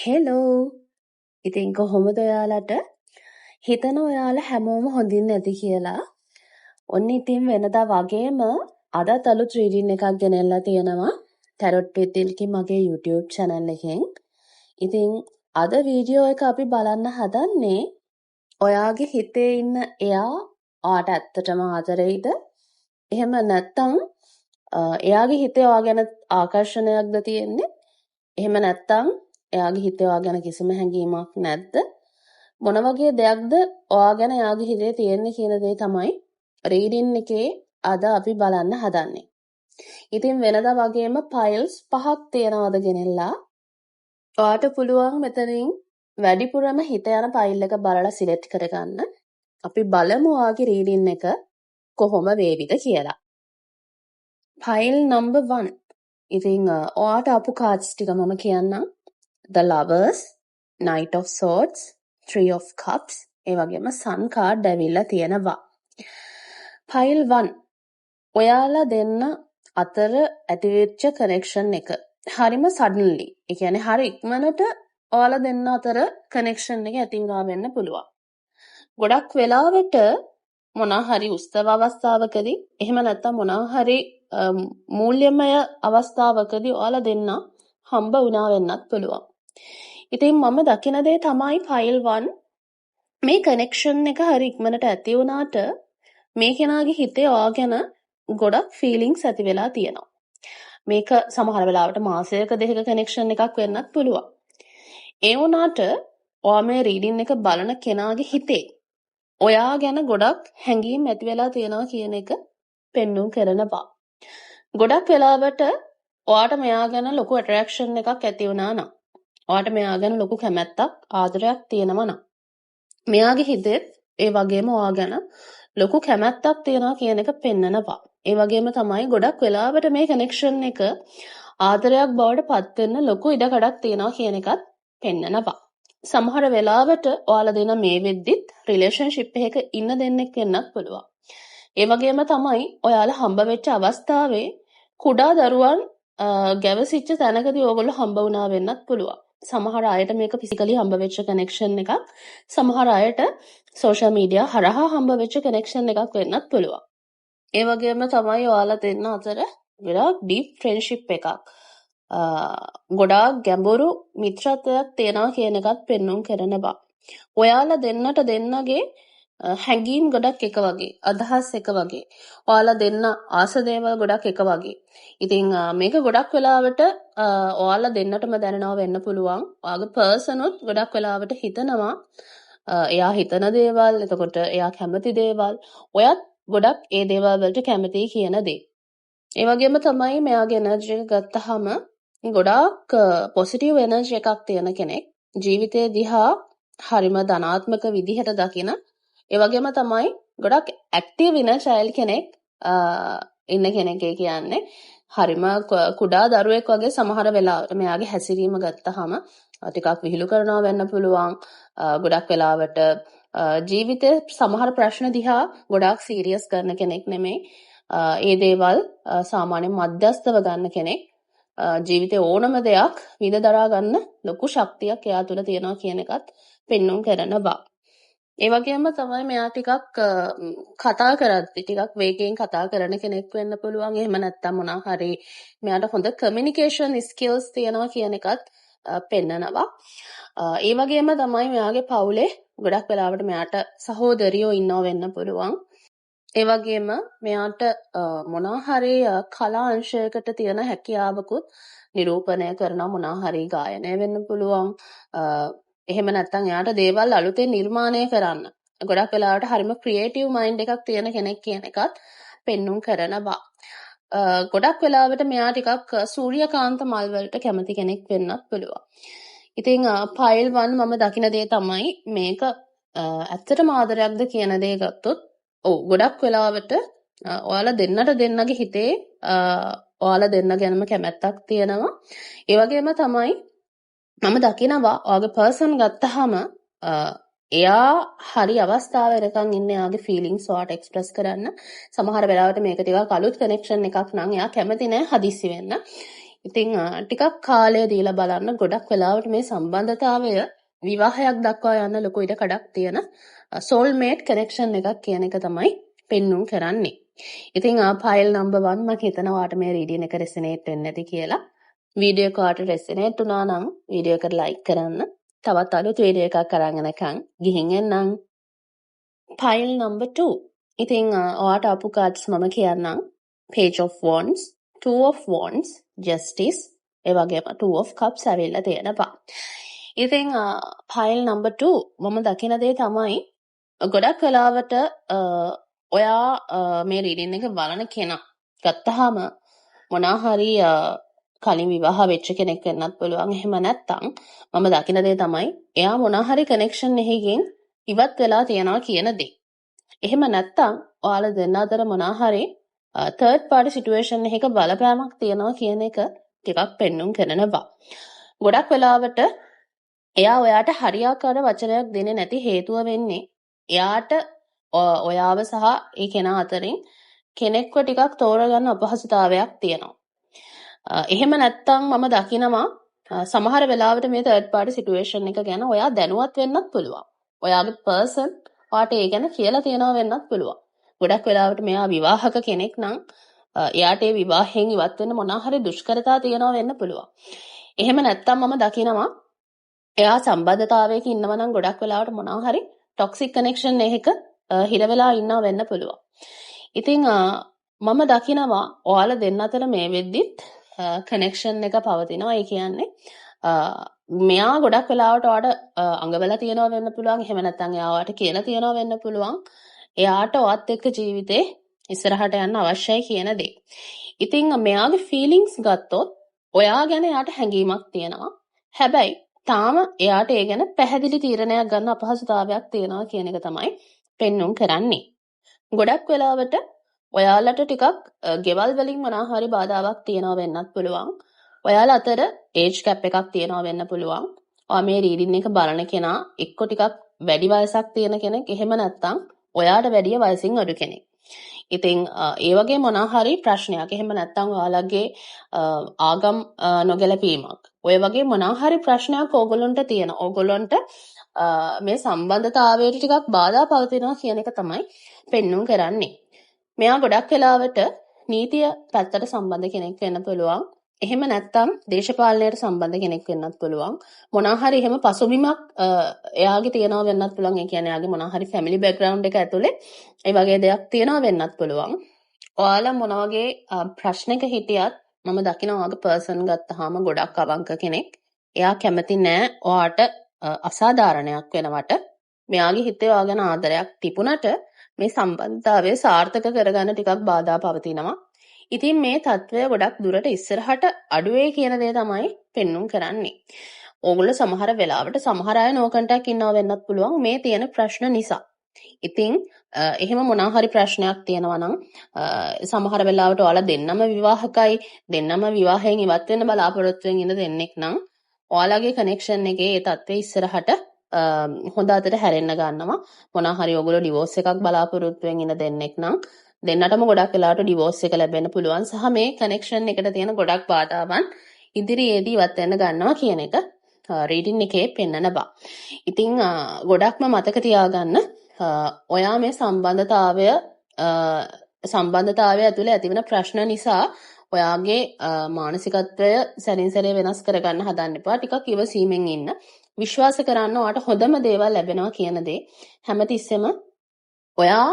Hello. ඉතින් කොහොමද ඔයාලට? හිතන ඔයාලා හැමෝම හොඳින් ඇති කියලා. ඔන්න ඉතින් වෙනදා වගේම අදත් අලුත් රීඩින් එකක් ගෙනල්ලා තියෙනවා. ටැරොට් විත් මගේ YouTube channel එකෙන්. ඉතින් අද වීඩියෝ එක අපි බලන්න හදන්නේ ඔයාගේ හිතේ ඉන්න එයා ඔයාට ඇත්තටම ආදරෙයිද? එහෙම නැත්නම් එයාගේ හිතේ ඔයා ගැන ආකර්ෂණයක්ද තියෙන්නේ? එහෙම නැත්නම් එයාගේ හිතේ ඔයා ගැන කිසිම හැඟීමක් නැද්ද? මොන වගේ දෙයක්ද ඔයා ගැන එයාගේ හිතේ තියෙන්නේ කියන දේ තමයි රීඩින් එකේ අද අපි බලන්න හදන්නේ. ඉතින් වෙනදා වගේම ෆයිල්ස් පහක් තියෙනවද ගෙනෙල්ලා. ඔයාට පුළුවන් මෙතනින් වැඩිපුරම හිත යන ෆයිල් එක බලලා සිලෙක්ට් කරගන්න. අපි බලමු ඔයාගේ රීඩින් එක කොහොම වේවිද කියලා. File number 1. ඉතින් ඔයාට ආපු කාඩ්ස් ටික මම කියන්නම්. The Lovers, Knight of Swords, Three of Cups, ඒ වගේම Sun card ඇවිල්ලා තියෙනවා. ෆයිල් 1. ඔයාලා දෙන්න අතර ඇතිවෙච්ච කනෙක්ෂන් එක හරිම සඩන්ලි. ඒ කියන්නේ හරි ඉක්මනට ඔයාලා දෙන්න අතර කනෙක්ෂන් එක ඇති වුණා වෙන්න පුළුවන්. ගොඩක් වෙලාවට මොනා හරි උත්සව අවස්ථාවකදී, එහෙම නැත්නම් මොනා හරි මූල්‍යමය අවස්ථාවකදී ඔයාලා දෙන්න හම්බ වුණා වෙන්නත් පුළුවන්. ඉතින් මම දකින දේ තමයි ෆයිල් 1 මේ කනෙක්ෂන් එක හරි ඉක්මනට ඇති වුණාට මේ කෙනාගේ හිතේ ඔයා ගැන ගොඩක් ෆීලිංස් ඇති වෙලා තියෙනවා. මේක සමහර වෙලාවට මාසයක දෙකක කනෙක්ෂන් එකක් වෙන්නත් පුළුවන්. ඒ වුණාට ඔයා මේ රීඩින් එක බලන කෙනාගේ හිතේ ඔයා ගැන ගොඩක් හැඟීම් ඇති වෙලා තියෙනවා කියන එක පෙන්නුම් කරනවා. ගොඩක් වෙලාවට ඔයාට මෙයා ගැන ලොකු ඇට්‍රැක්ෂන් එකක් ඇති වුණා නම්, ඔයාට මෙයා ගැන ලොකු කැමැත්තක් ආදරයක් තියෙනවා නම්, මෙයාගේ හිතෙත් ඒ වගේම ඔයා ගැන ලොකු කැමැත්තක් තියෙනවා කියන එක පෙන්නනවා. ඒ වගේම තමයි ගොඩක් වෙලාවට මේ කනෙක්ෂන් එක ආදරයක් බවට පත් වෙන්න ලොකු ඉඩකඩක් තියෙනවා කියන එකත් පෙන්නනවා. සමහර වෙලාවට ඔයාලා දෙන මේ වෙද්දිත් රිලේෂන්ෂිප් එකක ඉන්න දෙන්නෙක් වෙන්නත් පුළුවන්. ඒ වගේම තමයි ඔයාලා හම්බ වෙච්ච අවස්ථාවේ කුඩා දරුවන් ගැවසිච්ච තැනකදී ඕගොල්ලෝ හම්බ වුණා වෙන්නත් පුළුවන්. සමහර අයට මේක ෆිසිකලි හම්බ වෙච්ච කනෙක්ෂන් එකක්. සමහර අයට සෝෂල් මීඩියා හරහා හම්බ වෙච්ච කනෙක්ෂන් එකක් වෙන්නත් පුළුවන්. ඒ වගේම තමයි ඔයාලා දෙන්න අතර ගොඩාක් ඩීප් ෆ්‍රෙන්ඩ්ෂිප් එකක්, ගොඩාක් ගැඹුරු මිත්‍රත්වයක් තියෙනවා කියන එකත් පෙන්නුම් කරනවා. ඔයාලා දෙන්නට දෙන්නගේ හැඟීම් ගොඩක් එක වගේ, අදහස් එක වගේ. ඔයාලා දෙන්න ආස දේවල් ගොඩක් එක වගේ. ඉතින් මේක ගොඩක් වෙලාවට ඔයාලා දෙන්නටම දැනෙනවා වෙන්න පුළුවන්. ඔයාගේ පර්සනුත් ගොඩක් වෙලාවට හිතනවා එයා හිතන දේවල්, එතකොට එයා කැමති දේවල්, ඔයත් ගොඩක් ඒ දේවල් වලට කැමතියි කියන දේ. ඒ වගේම තමයි මෙයාගේ එනර්ජි එක ගත්තහම ගොඩාක් පොසිටිව් එනර්ජි එකක් තියෙන කෙනෙක්. ජීවිතය දිහා හරිම ධනාත්මක විදිහට දකින, ඒ වගේම තමයි ගොඩක් ඇක්ටිව් ඉනර් චයිල්ඩ් කෙනෙක් ඉන්න කෙනෙක්. ඒ කියන්නේ හරිම කුඩා දරුවෙක් වගේ සමහර වෙලාවට මෙයාගේ හැසිරීම ගත්තහම ටිකක් විහිළු කරනවා වෙන්න පුළුවන්. ගොඩක් වෙලාවට ජීවිතේ සමහර ප්‍රශ්න දිහා ගොඩාක් සීරියස් කරන කෙනෙක් නෙමෙයි. ඒ දේවල් සාමාන්‍යයෙන් මධ්‍යස්ථව ගන්න කෙනෙක්. ජීවිතේ ඕනම දෙයක් විඳ දරා ගන්න ලොකු ශක්තියක් එයා තුළ තියෙනවා කියන එකත් පෙන්නුම් කරනවා. ඒ වගේම තමයි මෙයා ටිකක් කතා කරද්දි ටිකක් වේගයෙන් කතා කරන කෙනෙක් වෙන්න පුළුවන්. එහෙම නැත්නම් මොනවා හරි මෙයාට හොඳ කමියුනිකේෂන් ස්කිල්ස් තියෙනවා කියන එකත් පෙන්නනවා. ඒ වගේම තමයි මෙයාගේ පවුලේ ගොඩක් වෙලාවට මෙයාට සහෝදරියෝ ඉන්නව වෙන්න පුළුවන්. ඒ වගේම මෙයාට මොනවා හරි කලා අංශයකට තියෙන හැකියාවකුත් නිරූපණය කරනවා. මොනවා හරි ගායනය වෙන්න පුළුවන්. එහෙම නැත්නම් එයාට දේවල් අලුතෙන් නිර්මාණය කරන්න. ගොඩක් වෙලාවට හරිම ක්‍රියේටිව් මයින්ඩ් එකක් තියෙන කෙනෙක් කියන එකත් පෙන්නුම් කරනවා. ගොඩක් වෙලාවට මෙයා ටිකක් සූර්යකාන්ත මල් වලට කැමති කෙනෙක් වෙන්නත් පුළුවන්. ඉතින් ෆයිල් 1 මම දකින දේ තමයි මේක ඇත්තටම ආදරයක්ද කියන දේ ගත්තොත්, ඔව් ගොඩක් වෙලාවට ඔයාලා දෙන්නට දෙන්නගේ හිතේ ඔයාලා දෙන්න ගැනම කැමැත්තක් තියෙනවා. ඒ වගේම තමයි මම දකිනවා ඔයාගේ පර්සන් ගත්තහම එයා හරි අවස්ථාව වෙනකන් ඉන්නේ එයාගේ ෆීලිංස් ඔයාට එක්ස්ප්‍රස් කරන්න. සමහර වෙලාවට මේක ටිකක් අලුත් කනෙක්ෂන් එකක් නම් එයා කැමති නෑ හදිස්සි වෙන්න. ඉතින් ටිකක් කාලය දීලා බලන්න. ගොඩක් වෙලාවට මේ සම්බන්ධතාවය විවාහයක් දක්වා යන්න ලොකු ඉඩ කඩක් තියෙන සෝල්මේට් කනෙක්ෂන් එකක් කියන එක තමයි පෙන්නුම් කරන්නේ. ඉතින් පයිල් නම්බර් 1, මම හිතනවා ඔයාට මේ රීඩින් එක රෙසනේට් වෙන්න ඇති කියලා. වීඩියෝ එක ඔයාට රෙසනේට් වුණා නම් වීඩියෝ එකට ලයික් කරන්න. තවත් අලුත් වීඩියෝ එකක් අරන් එනකන් ගිහින් එන්නම්. File number 2. ඉතින් ඔයාට ආපු කාඩ්ස් මම කියන්නම්. Page of Wands, Two of Wands, Justice, ඒ වගේම Two of Cups ඇවිල්ලා තියෙනවා. ඉතින් පයිල් නම්බර් 2, මම දකින දේ තමයි ගොඩක් වෙලාවට ඔයා මේ රීඩින් එක බලන කෙනා ගත්තාම මොනා හරි කලින් විවාහ වෙච්ච කෙනෙක් වෙන්නත් පුළුවන්. එහෙම නැත්නම් මම දකින දේ තමයි එයා මොනා හරි කනෙක්ෂන් එකකින් ඉවත් වෙලා තියනවා කියන දේ. එහෙම නැත්නම් ඔයාලා දෙන්න අතර මොනා හරි තර්ඩ් පාටි සිටුේෂන් එකක බලපෑමක් තියනවා කියන එක ටිකක් පෙන්නුම් කරනවා. ගොඩක් වෙලාවට එයා ඔයාට හරියාකාර වචනයක් දෙන්නේ නැති හේතුව වෙන්නේ එයාට ඔයාව සහ ඒ කෙනා අතරින් කෙනෙක්ව ටිකක් තෝරගන්න අපහසුතාවයක් තියෙනවා. එහෙම නැත්තම් මම දකිනවා සමහර වෙලාවට මේ තර්ඩ් පාටි සිටුේෂන් එක ගැන ඔයා දැනුවත් වෙන්නත් පුළුවන්. ඔයාගේ පර්සන් ඔයාට ඒ ගැන කියලා තියනවා වෙන්නත් පුළුවන්. ගොඩක් වෙලාවට මෙයා විවාහක කෙනෙක් නම් එයාට ඒ විවාහයෙන් ඉවත් වෙන්න මොනවා හරි දුෂ්කරතා තියෙනවා වෙන්න පුළුවන්. එහෙම නැත්තම් මම දකිනවා එයා සම්බන්ධතාවයක ඉන්නවා නම් ගොඩක් වෙලාවට මොනවා හරි ටොක්සික් කනෙක්ෂන් එකක හිර වෙලා ඉන්නවා වෙන්න පුළුවන්. ඉතින් මම දකිනවා ඔයාලා දෙන්න අතර මේ වෙද්දිත් කනෙක්ෂන් එක පවතිනවා. ඒ කියන්නේ මෙයා ගොඩක් වෙලාවට ඔයාට අඟවලා තියනවා වෙන්න පුළුවන්. එහෙම නැත්නම් එයා ඔයාට කියලා තියනවා වෙන්න පුළුවන්. එයාට ඔයත් එක්ක ජීවිතේ ඉස්සරහට යන්න අවශ්‍යයි කියන දේ. ඉතින් මෙයාගේ ෆීලිංස් ගත්තොත් ඔයා ගැන එයාට හැඟීමක් තියෙනවා. හැබැයි තාම එයාට ඒ ගැන පැහැදිලි තීරණයක් ගන්න අපහසුතාවයක් තියෙනවා කියන එක තමයි පෙන්නුම් කරන්නේ. ගොඩක් වෙලාවට ඔයාලට ටිකක් ගෙවල් වලින් මොනවා හරි බාධාවක් තියෙනවා වෙන්නත් පුළුවන්. ඔයාලා අතර ඒජ් ගැප් එකක් තියෙනවා වෙන්න පුළුවන්. ඔයා මේ රීඩින් එක බලන කෙනා එක්ක ටිකක් වැඩි වයසක් තියෙන කෙනෙක්, එහෙම නැත්නම් ඔයාට වැඩිය වයසින් අඩු කෙනෙක්. ඉතින් ඒ වගේ මොනවා හරි ප්‍රශ්නයක්, එහෙම නැත්නම් ඔයාලගේ ආගම් නොගැලපීමක්, ඔය වගේ මොනවා හරි ප්‍රශ්නයක් ඕගොල්ලන්ට තියෙන. ඕගොල්ලන්ට මේ සම්බන්ධතාවයට ටිකක් බාධා පවතිනවා කියන එක තමයි පෙන්නුම් කරන්නේ. මෙයා ගොඩක් වෙලාවට නීතිය පැත්තට සම්බන්ධ කෙනෙක් වෙන්න පුළුවන්. එහෙම නැත්නම් දේශපාලනයට සම්බන්ධ කෙනෙක් වෙන්නත් පුළුවන්. මොනවා හරි එහෙම පසුබිමක් එයාගේ තියෙනවා වෙන්නත් පුළුවන්. ඒ කියන්නේ එයාගේ මොනවා හරි ෆැමිලි බෑග්ග්‍රවුන්ඩ් එක ඇතුලේ ඒ වගේ දෙයක් තියෙනවා වෙන්නත් පුළුවන්. ඔයාලා මොන වගේ ප්‍රශ්නක හිටියත් මම දකිනවා ඔයාගේ පර්සන් ගත්තාම ගොඩක් අවංක කෙනෙක්. එයා කැමති නෑ ඔයාට අසාධාරණයක් වෙනවට. මෙයාගේ හිතේ ඔයා ගැන ආදරයක් තිබුණට මේ සම්බන්ධතාවය සාර්ථක කරගන්න ටිකක් බාධා පවතිනවා. ඉතින් මේ තත්ත්වය ගොඩක් දුරට ඉස්සරහට අඩු වෙයි කියන දේ තමයි පෙන්නුම් කරන්නේ. ඕගොල්ලෝ සමහර වෙලාවට සමහර අය නෝ කන්ටැක්ට් ඉන්නවා වෙන්නත් පුළුවන් මේ තියෙන ප්‍රශ්න නිසා. ඉතින් එහෙම මොනවා හරි ප්‍රශ්නයක් තියෙනවා නම්, සමහර වෙලාවට ඔයාලා දෙන්නම විවාහකයි, දෙන්නම විවාහයෙන් ඉවත් වෙන්න බලාපොරොත්තුවෙන් ඉන්න දෙන්නෙක් නම් ඔයාලගේ කනෙක්ෂන් එකේ ඒ තත්ත්වය ඉස්සරහට හොඳ අතට හැරෙන්න ගන්නවා. මොනවා හරි ඔයගොල්ලෝ ඩිවෝස් එකක් බලාපොරොත්තුවෙන් ඉන්න දෙන්නෙක් නම් දෙන්නටම ගොඩක් වෙලාවට ඩිවෝස් එක ලැබෙන්න පුළුවන් සහ මේ කනෙක්ෂන් එකට තියෙන ගොඩක් බාධාවන් ඉදිරියේදී ඉවත් වෙන්න ගන්නවා කියන එක රීඩින් එකේ පෙන්නන බා. ඉතින් ගොඩක්ම මතක තියාගන්න, ඔයා මේ සම්බන්ධතාවය ඇතුලේ ඇතිවන ප්‍රශ්න නිසා ඔයාගේ මානසිකත්වය සැරින් සැරේ වෙනස් කරගන්න හදන්න එපා. ටිකක් ඉවසීමෙන් ඉන්න. විශ්වාස කරන්න ඔයාට හොඳම දේවල් ලැබෙනවා කියන දේ. හැමතිස්සෙම ඔයා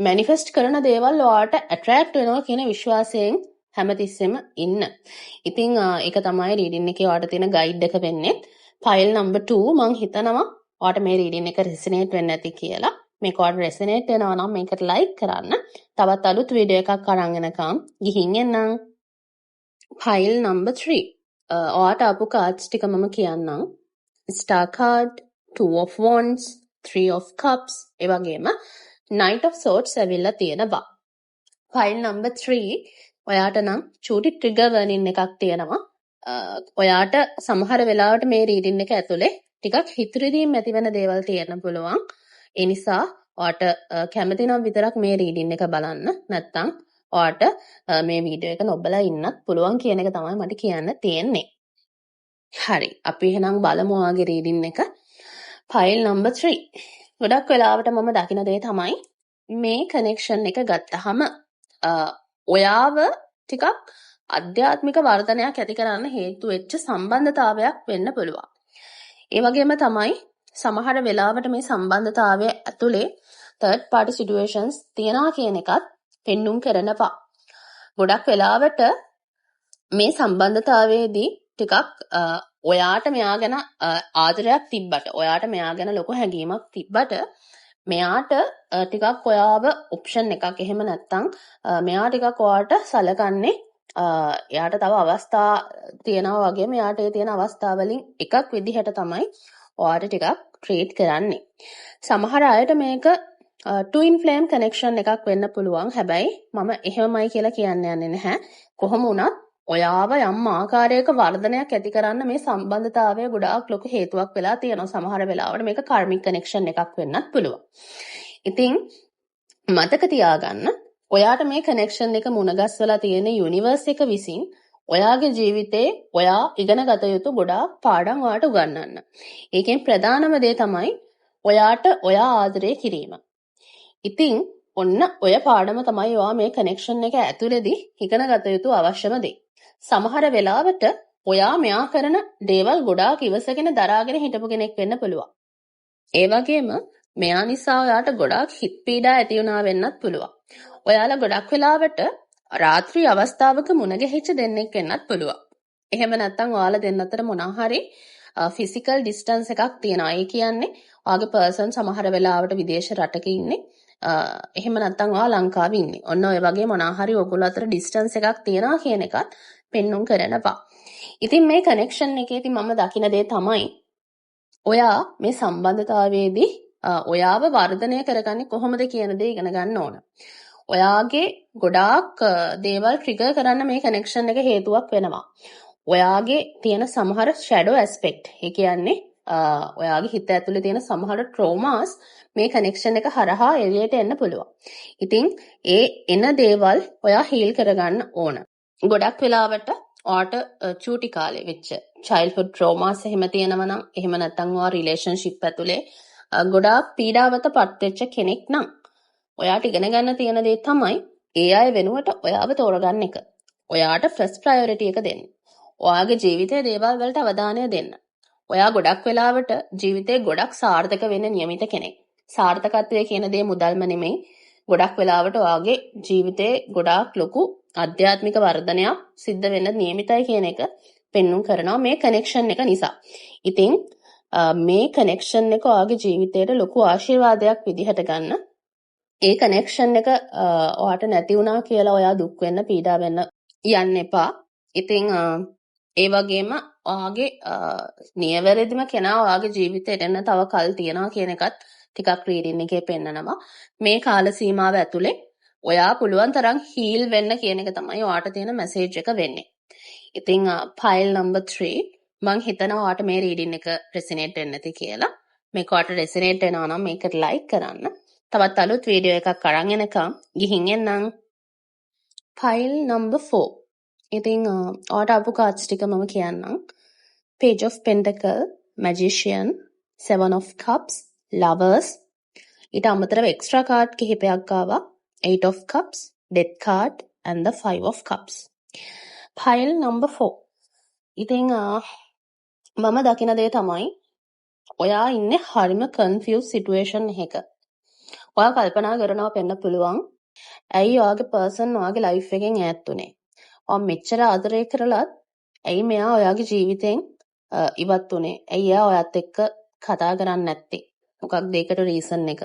මැනිෆෙස්ට් කරන දේවල් ඔයාට ඇට්‍රැක්ට් වෙනවා කියන විශ්වාසයෙන් හැමතිස්සෙම ඉන්න. ඉතින් ඒක තමයි රීඩින් එකේ ඔයාට තියෙන ගයිඩ් එක වෙන්නේ. ෆයිල් නම්බර් 2, මං හිතනවා ඔයාට මේ රීඩින් එක රෙසනේට් වෙන්න ඇති කියලා. මේක ඔයාට රෙසනේට් වෙනවා නම් මේකට ලයික් කරන්න. තවත් අලුත් වීඩියෝ එකක් අරන් එනකම් ගිහින් එන්නම්. File number 3. ඔයාට ආපු කාඩ්ස් ටික මම කියන්නම්. Star card, Two of Wands, Three of Cups, ඒ වගේම Knight of Swords ඇවිල්ලා තියෙනවා. ෆයිල් නම්බර් 3, ඔයාට නම් චූටි ට්‍රිගර් වර්නින් එකක් තියෙනවා. ඔයාට සමහර වෙලාවට මේ රීඩින් එක ඇතුලේ ටිකක් හිත රිදීම් ඇති වෙන දේවල් තියෙන්න පුළුවන්. ඒ නිසා ඔයාට කැමති නම් විතරක් මේ රීඩින් එක බලන්න. නැත්තම් ඔයාට මේ වීඩියෝ එක නොබලා ඉන්නත් පුළුවන් කියන එක තමයි මට කියන්න තියෙන්නේ. හරි. අපි එහෙනම් බලමු ඔයාගේ රීඩින් එක. File number 3. ගොඩක් වෙලාවට මම දකින දේ තමයි මේ කනෙක්ෂන් එක ගත්තහම ඔයාව ටිකක් අධ්‍යාත්මික වර්ධනයක් ඇති කරන්න හේතු වෙච්ච සම්බන්ධතාවයක් වෙන්න පුළුවන්. ඒ වගේම තමයි සමහර වෙලාවට මේ සම්බන්ධතාවය ඇතුලේ තර්ඩ් පාටි සිටුේෂන්ස් තියනවා කියන එකත් පෙන්නුම් කරනවා. ගොඩක් වෙලාවට මේ සම්බන්ධතාවයේදී ටිකක් ඔයාට මෙයා ගැන ආදරයක් තිබ්බට, ඔයාට මෙයා ගැන ලොකු හැඟීමක් තිබ්බට, මෙයාට ටිකක් ඔයාව ඔප්ෂන් එකක්, එහෙම නැත්නම් මෙයා ටිකක් ඔයාට සලකන්නේ එයාට තව අවස්ථා තියෙනවා වගේම එයාට ඒ තියෙන අවස්ථා වලින් එකක් විදිහට තමයි ඔයාට ටිකක් ට්‍රීට් කරන්නේ. සමහර අයට මේක ට්වින් ෆ්ලේම් කනෙක්ෂන් එකක් වෙන්න පුළුවන්. හැබැයි මම එහෙමයි කියලා කියන්න යන්නේ නැහැ. කොහොම වුණත් ඔයාව යම් ආකාරයක වර්ධනයක් ඇති කරන්න මේ සම්බන්ධතාවය ගොඩාක් ලොකු හේතුවක් වෙලා තියෙනවා. සමහර වෙලාවට මේක කර්මික් කනෙක්ෂන් එකක් වෙන්නත් පුළුවන්. ඉතින් මතක තියාගන්න, ඔයාට මේ කනෙක්ෂන් එක මුණගස්වලා තියෙන යුනිවර්ස් එක විසින් ඔයාගේ ජීවිතේ ඔයා ඉගෙන ගත යුතු ගොඩාක් පාඩම් ඔයාට උගන්වන්න. ඒකෙන් ප්‍රධානම දේ තමයි ඔයාට ඔයා ආදරය කිරීම. ඉතින් ඔන්න ඔය පාඩම තමයි ඔයා මේ කනෙක්ෂන් එක ඇතුළේදී ඉගෙන ගත යුතු අවශ්‍යම දේ. සමහර වෙලාවට ඔයා මෙයා කරන දේවල් ගොඩාක් ඉවසගෙන දරාගෙන හිටපු කෙනෙක් වෙන්න පුළුවන්. ඒ වගේම මෙයා නිසා ඔයාට ගොඩාක් හිත පීඩා ඇති වුණා වෙන්නත් පුළුවන්. ඔයාලා ගොඩක් වෙලාවට රාත්‍රී අවස්ථාවක මුණ ගැහිච්ච දෙන්නෙක් වෙන්නත් පුළුවන්. එහෙම නැත්නම් ඔයාලා දෙන්න අතර මොනවා හරි ෆිසිකල් ඩිස්ටන්ස් එකක් තියෙනවා. ඒ කියන්නේ ඔයාගේ පර්සන් සමහර වෙලාවට විදේශ රටක ඉන්නේ. එහෙම නැත්නම් ඔයා ලංකාවේ ඉන්නේ. ඔන්න ඔය වගේ මොනවා හරි ඔයගොල්ලෝ අතර ඩිස්ටන්ස් එකක් තියෙනවා කියන එකත් පෙන්නුම් කරනවා. ඉතින් මේ කනෙක්ෂන් එකේදී මම දකින දේ තමයි ඔයා මේ සම්බන්ධතාවයේදී ඔයාව වර්ධනය කරගන්නේ කොහොමද කියන දේ ඉගෙන ගන්න ඕන. ඔයාගේ ගොඩාක් දේවල් ට්‍රිගර් කරන්න මේ කනෙක්ෂන් එක හේතුවක් වෙනවා. ඔයාගේ තියෙන සමහර ෂැඩෝ ඇස්පෙක්ට්, ඒ කියන්නේ ඔයාගේ හිත ඇතුලේ තියෙන සමහර ට්‍රෝමාස් මේ කනෙක්ෂන් එක හරහා එළියට එන්න පුළුවන්. ඉතින් ඒ එන දේවල් ඔයා හීල් කරගන්න ඕන. ගොඩක් වෙලාවට ඔයාට චූටි කාලේ වෙච්ච චයිල්ඩ්හුඩ් ට්‍රෝමාස් එහෙම තියෙනවා නම්, එහෙම නැත්නම් ඔයා රිලේෂන්ෂිප් ඇතුලේ ගොඩාක් පීඩාවට පත් වෙච්ච කෙනෙක් නම්, ඔයාට ඉගෙන ගන්න තියෙන දේ තමයි ඒ අය වෙනුවට ඔයාව තෝරගන්න එක. ඔයාට ෆස්ට් ප්‍රයොරිටි එක දෙන්න. ඔයාගේ ජීවිතයේ දේවල් වලට අවධානය දෙන්න. ඔයා ගොඩක් වෙලාවට ජීවිතේ ගොඩක් සාර්ථක වෙන්න නියමිත කෙනෙක්. සාර්ථකත්වය කියන දේ මුදල්ම නෙමෙයි. ගොඩක් වෙලාවට ඔයාගේ ජීවිතේ ගොඩාක් ලොකු ආධ්‍යාත්මික වර්ධනයක් සිද්ධ වෙන්න නියමිතයි කියන එක පෙන්නුම් කරනවා මේ කනෙක්ෂන් එක නිසා. ඉතින් මේ කනෙක්ෂන් එක ඔයාගේ ජීවිතයට ලොකු ආශිර්වාදයක් විදිහට ගන්න. ඒ කනෙක්ෂන් එක ඔයාට නැති වුණා කියලා ඔයා දුක් වෙන්න, පීඩා වෙන්න යන්න එපා. ඉතින් ඒ වගේම ඔයාගේ නියවැරදිම කෙනා ඔයාගේ ජීවිතයට එන්න තව කල් තියනවා කියන එකත් ටිකක් රීඩින් එකේ පෙන්නනවා. මේ කාල සීමාව ඇතුලේ ඔයා පුළුවන් තරම් හීල් වෙන්න කියන එක තමයි ඔයාට තියෙන මැසේජ් එක වෙන්නේ. ඉතින් ෆයිල් නම්බර් 3, මං හිතනවා ඔයාට මේ රීඩින් එක රෙසිනේට් වෙන්න ඇති කියලා. මේක ඔයාට රෙසිනේට් වෙනවා නම් මේකට ලයික් කරන්න. තවත් අලුත් වීඩියෝ එකක් අරන් එනකම් ගිහින් එන්නම්. File number 4. ඉතින් ඔයාට ආපු කාඩ්ස් ටික මම කියන්නම්. Page of Pentacle, Magician, Seven of Cups, Lovers. ඊට අමතරව එක්ස්ට්‍රා කාඩ් කිහිපයක් ආවා. Eight of Cups, Death card and the Five of Cups. File number 4. ඉතින් මම දකින දේ තමයි ඔයා ඉන්නේ හරිම කන්ෆියුස් සිටුේෂන් එකක. ඔයා කල්පනා කරනවා වෙන්න පුළුවන්, ඇයි ඔයාගේ පර්සන් ඔයාගේ ලයිෆ් එකෙන් ඈත් වුනේ? ඔයා මෙච්චර ආදරය කරලත් ඇයි මෙයා ඔයාගේ ජීවිතෙන් ඉවත් වුනේ? ඇයි එයා ඔයත් එක්ක කතා කරන්නේ නැත්තේ? මොකක්ද ඒකට රීසන් එක?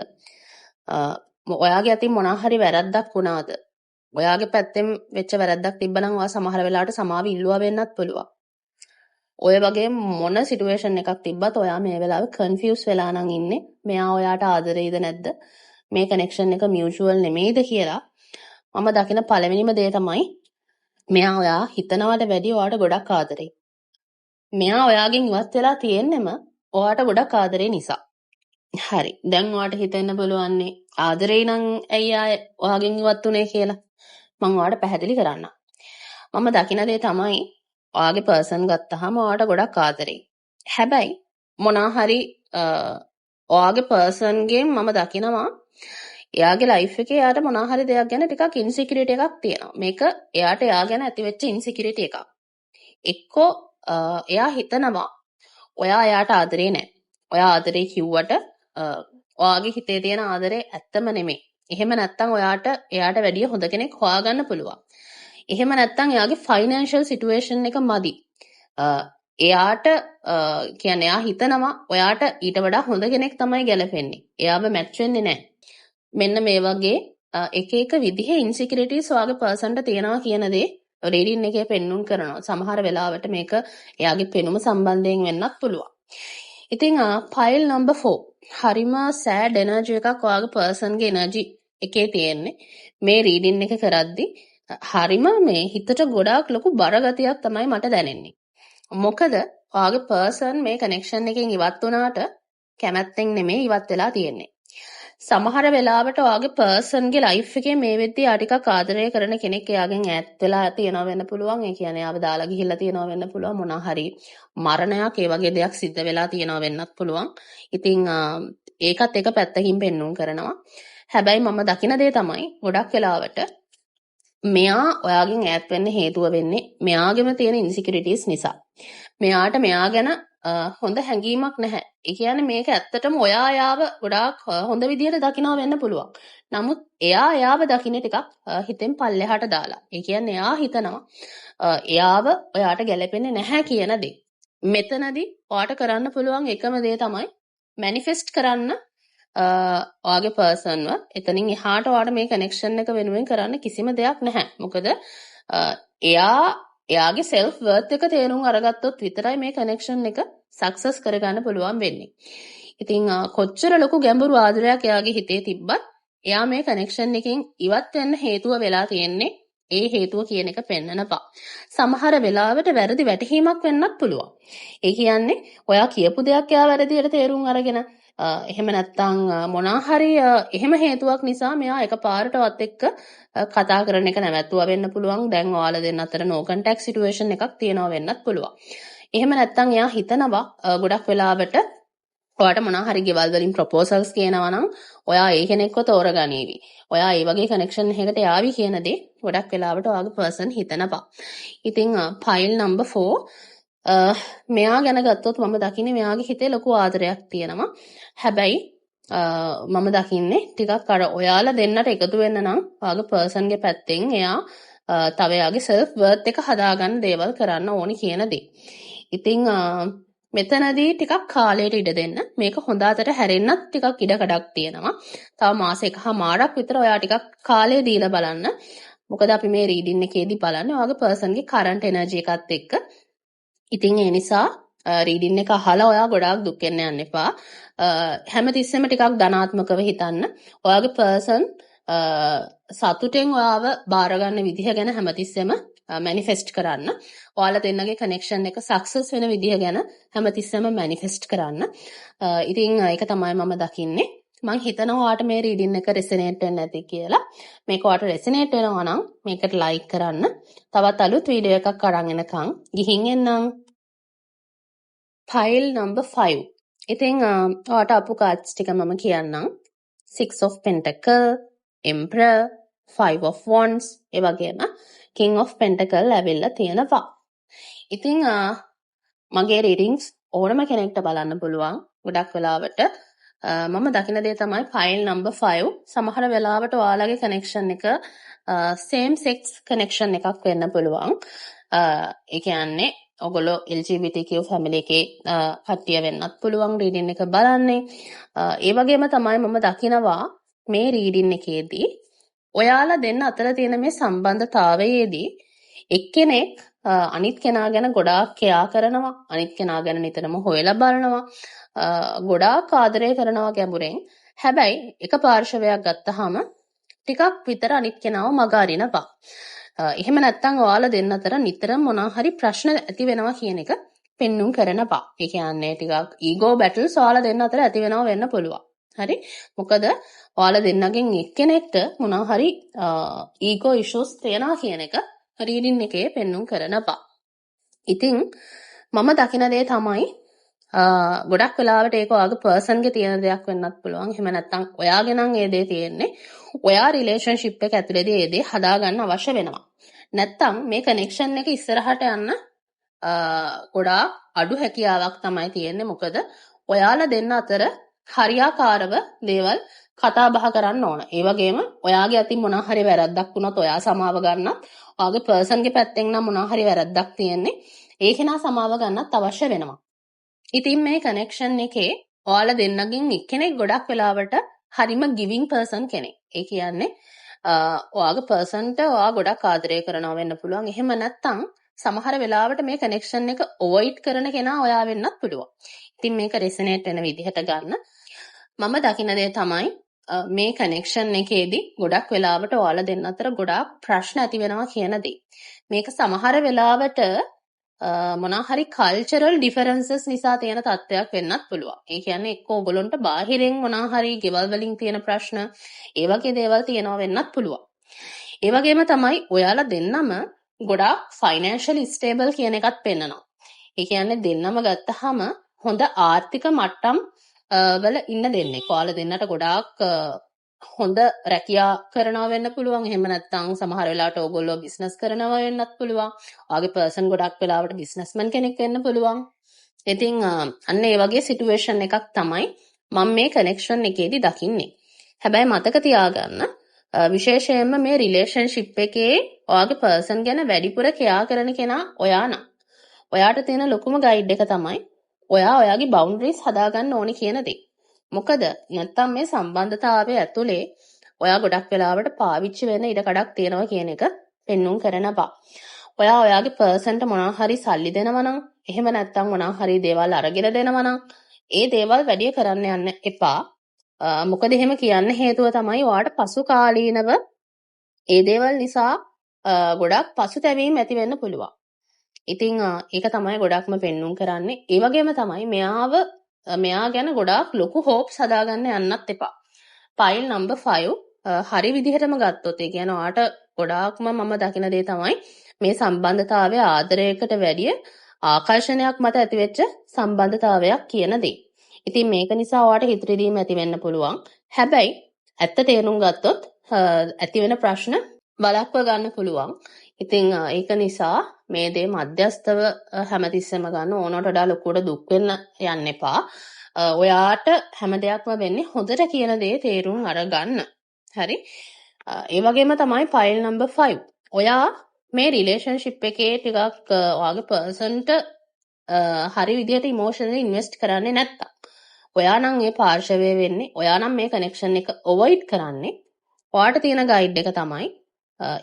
ඔයාගේ අතින් මොනවා හරි වැරද්දක් වුණාද? ඔයාගේ පැත්තෙන් වෙච්ච වැරද්දක් තිබ්බනම් ඔයා සමහර වෙලාවට සමාව ඉල්ලුවා වෙන්නත් පුළුවන්. ඔය වගේ මොන සිටුේෂන් එකක් තිබ්බත් ඔයා මේ වෙලාවේ කන්ෆියුස් වෙලා නම් ඉන්නේ. මෙයා ඔයාට ආදරෙයිද නැද්ද? මේ කනෙක්ෂන් එක මියුචුවල් නෙමෙයිද කියලා. මම දකින පළවෙනිම දේ තමයි මෙයා ඔයා හිතනවට වැඩිය ඔයාට ගොඩක් ආදරෙයි. මෙයා ඔයාගෙන් ඉවත් වෙලා තියෙන්නෙම ඔයාට ගොඩක් ආදරේ නිසා. හරි. දැන් ඔයාට හිතෙන්න පුළුවන්නේ ආදරේ නම් ඇයි ආයේ ඔයාගෙන් ඉවත් වුනේ කියලා. මම ඔයාලට පැහැදිලි කරන්නම්. මම දකින දේ තමයි ඔයාගේ පර්සන් ගත්තාම ඔයාට ගොඩක් ආදරෙයි. හැබැයි මොනා හරි ඔයාගේ පර්සන්ගෙන් මම දකිනවා එයාගේ ලයිෆ් එකේ එයාට මොනා හරි දෙයක් ගැන ටිකක් ඉන්සිකියුරිටි එකක් තියෙනවා. මේක එයාට එයා ගැන ඇතිවෙච්ච ඉන්සිකියුරිටි එකක්. එක්කෝ එයා හිතනවා ඔයා එයාට ආදරේ නෑ. ඔයා ආදරේ කිව්වට ඔයාගේ හිතේ තියෙන ආදරේ ඇත්තම නෙමෙයි. එහෙම නැත්තම් ඔයාට එයාට වැඩිය හොඳ කෙනෙක් හොයාගන්න පුළුවන්. එහෙම නැත්තම් එයාගේ ෆයිනෑන්ෂල් සිටුේෂන් එක මදි. එයාට කියන්නේ එයා හිතනවා ඔයාට ඊට වඩා හොඳ කෙනෙක් තමයි ගැලපෙන්නේ. එයාව මැච් වෙන්නේ නැහැ. මෙන්න මේ වගේ එක එක විදිහේ ඉන්සිකියුරිටීස් ඔයාගේ පර්සන්ට තියෙනවා කියන දේ රීඩින් එකේ පෙන්නුම් කරනවා. සමහර වෙලාවට මේක එයාගේ පෙනුම සම්බන්ධයෙන් වෙන්නත් පුළුවන්. ඉතින් පයිල් නම්බර් 4 හරිම සෑඩ් එනර්ජි එකක් ඔයාගේ පර්සන්ගේ එනර්ජි එකේ තියෙන්නේ. මේ රීඩින් එක කරද්දි හරිම මේ හිතට ගොඩාක් ලොකු බර ගතියක් තමයි මට දැනෙන්නේ. මොකද ඔයාගේ පර්සන් මේ කනෙක්ෂන් එකෙන් ඉවත් වුණාට කැමැත්තෙන් නෙමෙයි ඉවත් වෙලා තියෙන්නේ. සමහර වෙලාවට ඔයාගේ පර්සන්ගේ ලයිෆ් එකේ මේ වෙද්දී එයා ටිකක් ආදරය කරන කෙනෙක් එයාගෙන් ඈත් වෙලා තියෙනවා වෙන්න පුළුවන්. ඒ කියන්නේ එයාව දාලා ගිහිල්ලා තියෙනවා වෙන්න පුළුවන්. මොනවා හරි මරණයක් ඒ වගේ දෙයක් සිද්ධ වෙලා තියෙනවා වෙන්නත් පුළුවන්. ඉතින් ඒකත් එක පැත්තකින් පෙන්නුම් කරනවා. හැබැයි මම දකින දේ තමයි ගොඩක් වෙලාවට මෙයා ඔයාගෙන් ඈත් වෙන්න හේතුව වෙන්නේ මෙයාගෙම තියෙන ඉන්සිකියුරිටීස් නිසා. මෙයාට මෙයා ගැන හොඳ හැඟීමක් නැහැ. ඒ කියන්නේ මේක ඇත්තටම ඔයා එයාව ගොඩාක් හොඳ විදියට දකිනවා වෙන්න පුළුවන්. නමුත් එයා එයාව දකින්නේ ටිකක් හිතෙන් පල්ලෙහාට දාලා. ඒ කියන්නේ එයා හිතනවා එයාව ඔයාට ගැලපෙන්නේ නැහැ කියන දේ. මෙතනදී ඔයාට කරන්න පුළුවන් එකම දේ තමයි මැනිෆෙස්ට් කරන්න ඔයාගේ පර්සන්ව. එතනින් එහාට ඔයාට මේ කනෙක්ෂන් එක වෙනුවෙන් කරන්න කිසිම දෙයක් නැහැ. මොකද එයා එයාගේ සෙල්ෆ් වර්ත් එක තේරුම් අරගත්තොත් විතරයි මේ කනෙක්ෂන් එක සක්සස් කරගන්න පුළුවන් වෙන්නේ. ඉතින් කොච්චර ලොකු ගැඹුරු ආදරයක් එයාගේ හිතේ තිබ්බත් එයා මේ කනෙක්ෂන් එකෙන් ඉවත් වෙන්න හේතුව වෙලා තියෙන්නේ ඒ හේතුව කියන එක පෙන්නනවා. සමහර වෙලාවට වැරදි වැටහීමක් වෙන්නත් පුළුවන්. ඒ කියන්නේ ඔයා කියපු දෙයක් එයා වැරදියට තේරුම් අරගෙන එහෙම නැත්නම් මොනා හරි එහෙම හේතුවක් නිසා මෙයා එකපාරටවත් එක්ක කතා කරන එක නැවැත්තුවා වෙන්න පුළුවන්. දැන් ඔයාලා දෙන්න අතර නෝ කන්ටැක්ට් සිටුේෂන් එකක් තියෙනවා වෙන්නත් පුළුවන්. එහෙම නැත්නම් එයා හිතනවා ගොඩක් වෙලාවට ඔයාට මොනා හරි ගෙවල් වලින් ප්‍රොපෝසල්ස් කියනවා නම් ඔයා ඒ කෙනෙක්ව තෝරගනීවි. ඔයා ඒ වගේ කනෙක්ෂන් එකකට යාවි කියන දේ ගොඩක් වෙලාවට ඔයාගේ පර්සන් හිතනවා. ඉතින් ෆයිල් නම්බර් 4 මෙයා ගැන ගත්තොත් මම දකින්නේ මෙයාගේ හිතේ ලොකු ආදරයක් තියෙනවා. හැබැයි මම දකින්නේ ටිකක් අර ඔයාලා දෙන්නට එකතු වෙන්න නම් ඔයාගේ පර්සන්ගේ පැත්තෙන් එයා තව එයාගේ සෙල්ෆ් වර්ත් එක හදාගන්න දේවල් කරන්න ඕනි කියන දේ. ඉතින් මෙතනදී ටිකක් කාලයට ඉඩ දෙන්න. මේක හොඳ අතට හැරෙන්නත් ටිකක් ඉඩ කඩක් තියෙනවා. තව මාස එකහමාරක් විතර ඔයා ටිකක් කාලය දීලා බලන්න. මොකද අපි මේ රීඩින් එකේදී බලන්නේ ඔයාගේ පර්සන්ගේ කරන්ට් එනර්ජි එකත් එක්ක. ඉතින් ඒ නිසා රීඩින් එක අහලා ඔයා ගොඩාක් දුක් වෙන්න යන්න එපා. හැමතිස්සෙම ටිකක් ධනාත්මකව හිතන්න. ඔයාගේ පර්සන් සතුටෙන් ඔයාව බාර ගන්න විදිහ ගැන හැමතිස්සෙම මැනිෆෙස්ට් කරන්න. ඔයාලා දෙන්නගේ කනෙක්ෂන් එක සක්සස් වෙන විදිහ ගැන හැමතිස්සෙම මැනිෆෙස්ට් කරන්න. ඉතින් ඒක තමයි මම දකින්නේ. මං හිතනවා ඔයාට මේ රීඩින් එක රෙසනේට් වෙන්න ඇති කියලා. මේක ඔයාට රෙසනේට් වෙනවා නම් මේකට ලයික් කරන්න. තවත් අලුත් වීඩියෝ එකක් අරන් එනකන් ගිහින් එන්නම්. File number 5. ඉතින් ඔයාට ආපු කාඩ්ස් ටික මම කියන්නම්. Six of Pentacle, Emperor, Five of Wands, ඒ වගේම King of Pentacle ඇවිල්ලා තියෙනවා. ඉතින් මගේ රීඩින්ග්ස් ඕනම කෙනෙක්ට බලන්න පුළුවන්. ගොඩක් වෙලාවට මම දකින දේ තමයි ෆයිල් නම්බර් 5. සමහර වෙලාවට ඔයාලගේ කනෙක්ෂන් එක සේම් සෙක්ස් කනෙක්ෂන් එකක් වෙන්න පුළුවන්. ඒ කියන්නේ ඔගොල්ලෝ LGBTQ family එකේ කට්ටිය වෙන්නත් පුළුවන් රීඩින් එක බලන්නේ. ඒ වගේම තමයි මම දකිනවා මේ රීඩින් එකේදී ඔයාලා දෙන්න අතර තියෙන මේ සම්බන්ධතාවයේදී එක්කෙනෙක් අනිත් කෙනා ගැන ගොඩාක් කෙයා කරනවා, අනිත් කෙනා ගැන නිතරම හොයලා බලනවා, ගොඩාක් ආදරය කරනවා ගැඹුරෙන්. හැබැයි එක පාර්ශවයක් ගත්තහම ටිකක් විතර අනිත් කෙනාව මග අරිනවා. එහෙම නැත්නම් ඔයාලා දෙන්න අතර නිතරම මොනවා හරි ප්‍රශ්න ඇති වෙනවා කියන එක පෙන්නුම් කරනවා. ඒ කියන්නේ ටිකක් ඊගෝ බැටල්ස් ඔයාලා දෙන්න අතර ඇති වෙනවා වෙන්න පුළුවන්. හරි? මොකද ඔයාලා දෙන්නගෙන් එක්කෙනෙක්ට මොනවා හරි ඊගෝ ඉෂුස් තියෙනවා කියන එක රීඩින් එකේ පෙන්නුම් කරනවා. ඉතින් මම දකින දේ තමයි, ගොඩක් වෙලාවට ඒක ඔයාගේ පර්සන්ගේ තියෙන දෙයක් වෙන්නත් පුළුවන්. එහෙම නැත්නම් ඔයාගේ නම් ඒ දේ තියෙන්නේ. ඔයා රිලේෂන්ෂිප් එක ඇතුලේදී ඒ දේ හදාගන්න අවශ්‍ය වෙනවා. නැත්නම් මේ කනෙක්ෂන් එක ඉස්සරහට යන්න ගොඩාක් අඩු හැකියාවක් තමයි තියෙන්නේ. මොකද ඔයාලා දෙන්න අතර හරියාකාරව දේවල් කතා බහ කරන්න ඕන. ඒ වගේම ඔයාගේ අතින් මොනවා හරි වැරද්දක් වුණොත් ඔයා සමාව ගන්නත්, ඔයාගේ පර්සන්ගේ පැත්තෙන් නම් මොනවා හරි වැරද්දක් තියෙන්නේ, ඒ කෙනා සමාව ගන්නත් අවශ්‍ය වෙනවා. ඉතින් මේ කනෙක්ෂන් එකේ ඔයාලා දෙන්නගෙන් එක්කෙනෙක් ගොඩක් වෙලාවට හරිම ගිවිං පර්සන් කෙනෙක්. ඒ කියන්නේ ඔයාගේ පර්සන්ට ඔයා ගොඩක් ආදරය කරනවා වෙන්න පුළුවන්. එහෙම නැත්නම් සමහර වෙලාවට මේ කනෙක්ෂන් එක අවොයිඩ් කරන කෙනා ඔයා වෙන්නත් පුළුවන්. ඉතින් මේක රෙසනේට් වෙන විදිහට ගන්න. මම දකින දේ තමයි, මේ කනෙක්ෂන් එකේදී ගොඩක් වෙලාවට ඔයාලා දෙන්න අතර ගොඩාක් ප්‍රශ්න ඇති වෙනවා කියන දේ. මේක සමහර වෙලාවට මොනවා හරි කල්චරල් ඩිෆරන්සස් නිසා තියෙන තත්ත්වයක් වෙන්නත් පුළුවන්. ඒ කියන්නේ එක්ක ඔයගොල්ලන්ට බාහිරින් මොනවා හරි ගෙවල් වලින් තියෙන ප්‍රශ්න, ඒ වගේ දේවල් තියෙනවා වෙන්නත් පුළුවන්. ඒ වගේම තමයි ඔයාලා දෙන්නම ගොඩාක් ෆයිනෑන්ෂියලි ස්ටේබල් කියන එකත් පෙන්නනවා. ඒ කියන්නේ දෙන්නම ගත්තහම හොඳ ආර්ථික මට්ටම් වල ඉන්න දෙන්නෙක්. ඔයාලා දෙන්නට ගොඩාක් හොඳ රැකියා කරනවා වෙන්න පුළුවන්. එහෙම නැත්නම් සමහර වෙලාවට ඕගොල්ලෝ බිස්නස් කරනවා වෙන්නත් පුළුවන්. ඔයාගේ පර්සන් ගොඩක් වෙලාවට බිස්නස්මන් කෙනෙක් වෙන්න පුළුවන්. ඉතින් අන්න ඒ වගේ සිටුේෂන් එකක් තමයි මම මේ කනෙක්ෂන් එකේදී දකින්නේ. හැබැයි මතක තියාගන්න, විශේෂයෙන්ම මේ රිලේෂන්ෂිප් එකේ ඔයාගේ පර්සන් ගැන වැඩිපුර කෙයා කරන කෙනා ඔයා නම්, ඔයාට තියෙන ලොකුම ගයිඩ් එක තමයි ඔයා ඔයාගේ බවුන්ඩරිස් හදාගන්න ඕනි කියන දේ. මොකද නැත්තම් මේ සම්බන්ධතාවය ඇතුලේ ඔයා ගොඩක් වෙලාවට පාවිච්චි වෙන ඉඩ කඩක් තියෙනවා කියන එක පෙන්නුම් කරනවා. ඔයා ඔයාගේ පර්සන්ට මොනවා හරි සල්ලි දෙනවා නම්, එහෙම නැත්තම් මොනවා හරි දේවල් අරගෙන දෙනවා නම්, ඒ දේවල් වැඩි කරන්න යන්න එපා. මොකද එහෙම කියන්න හේතුව තමයි ඔයාට පසු කාලීනව ඒ දේවල් නිසා ගොඩක් පසුතැවීම් ඇති වෙන්න පුළුවන්. ඉතින් ඒක තමයි ගොඩක්ම පෙන්නුම් කරන්නේ. ඒ වගේම තමයි මෙයාව මෙයා ගැන ගොඩාක් ලොකු හෝප්ස් හදාගන්න යන්නත් එපා. පයිල් නම්බර් 5 හරි විදිහටම ගත්තොත්, ඒ කියන්නේ ඔයාට ගොඩාක්ම මම දකින දේ තමයි මේ සම්බන්ධතාවය ආදරයකට වැඩිය ආකර්ෂණයක් මත ඇතිවෙච්ච සම්බන්ධතාවයක් කියන දේ. ඉතින් මේක නිසා ඔයාට හිත රිදීම ඇති වෙන්න පුළුවන්. හැබැයි ඇත්ත තේරුම් ගත්තොත් ඇති වෙන ප්‍රශ්න වළක්ව ගන්න පුළුවන්. ඉතින් ඒක නිසා මේ දේ මධ්‍යස්ථව හැමතිස්සෙම ගන්න, ඕනට වඩා ලොකුවට දුක් වෙන්න යන්න එපා. ඔයාට හැම දෙයක්ම වෙන්නේ හොඳට කියන දේ තේරුම් අරගන්න. හරි. ඒ වගේම තමයි පයිල් නම්බර් 5. ඔයා මේ රිලේෂන්ෂිප් එකේ ටිකක් ඔයාගේ පර්සන්ට හරි විදිහට ඉමෝෂනලි ඉන්වෙස්ට් කරන්නේ නැත්තම්, ඔයා නම් ඒ පාර්ශවය වෙන්නේ, ඔයා නම් මේ කනෙක්ෂන් එක අවොයිඩ් කරන්නේ, ඔයාට තියෙන ගයිඩ් එක තමයි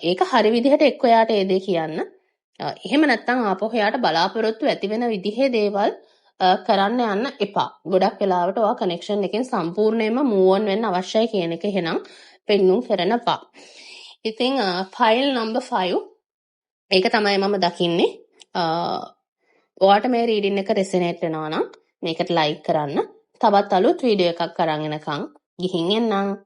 ඒක හරි විදිහට එක්ක ඔයාට ඒ දේ කියන්න. එහෙම නැත්තම් ආපහු එයාට බලාපොරොත්තු ඇති වෙන විදිහේ දේවල් කරන්න යන්න එපා. ගොඩක් වෙලාවට ඔයා කනෙක්ෂන් එකෙන් සම්පූර්ණයෙන්ම මූව් ඔන් වෙන්න අවශ්‍යයි කියන එක එහෙනම් පෙන්නුම් කරනවා. ඉතින් පයිල් නම්බර් 5 ඒක තමයි මම දකින්නේ. ඔයාට මේ රීඩින් එක රෙසනේට් වෙනවා නම් මේකට ලයික් කරන්න. තවත් අලුත් වීඩියෝ එකක් අරන් එනකන් ගිහින් එන්නම්.